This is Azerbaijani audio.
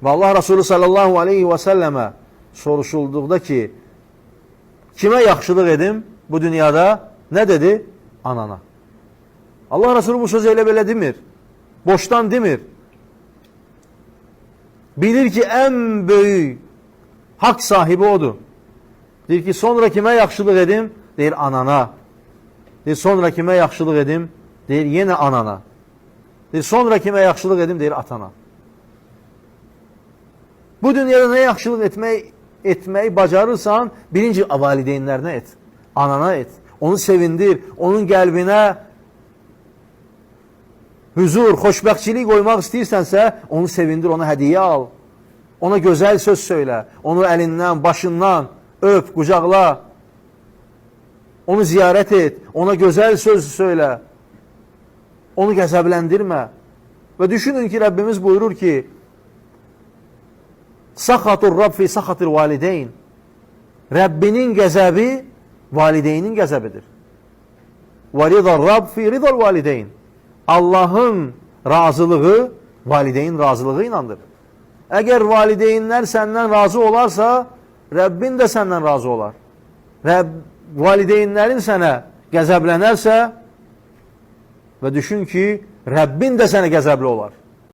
Və Allah Resulü sallallahu aleyhi və səlləmə soruşulduqda ki, kimə yaxşılıq edim bu dünyada? Nə dedi? Anana. Allah Resulü bu sözü elə belə demir. Boşdan demir. Bilir ki, ən böyük haqq sahibi odur. Deyir ki, sonra kimə yaxşılıq edim? Deyir, anana. Deyir, sonra kimə yaxşılıq edim? Deyir, yenə anana. Deyir, sonra kimə yaxşılıq edim? Deyir, atana. Bu dünyada nə yaxşılıq etməyi bacarırsan, birinci valideynlərinə et, anana et. Onu sevindir, onun qəlbinə huzur, xoşbəxtçilik qoymaq istəyirsənsə, onu sevindir, ona hədiyyə al. Ona gözəl söz söylə, onu əlindən, başından öp, qucaqla. Onu ziyarət et, ona gözəl söz söylə. Onu qəzəbləndirmə. Və düşünün ki, Rəbbimiz buyurur ki, Saxatur Rabb fi saxatil valideyn. Rəbbinin qəzəbi valideynin qəzəbidir. Və ridar Rabb fi ridal valideyn. Allahın razılığı valideyn razılığı iləndir. Əgər valideynlər səndən razı olarsa, Rəbbin də səndən razı olar. Rəbb, valideynlərin sənə qəzəblənərsə və düşün ki, Rəbbin də sənə qəzəbli olar.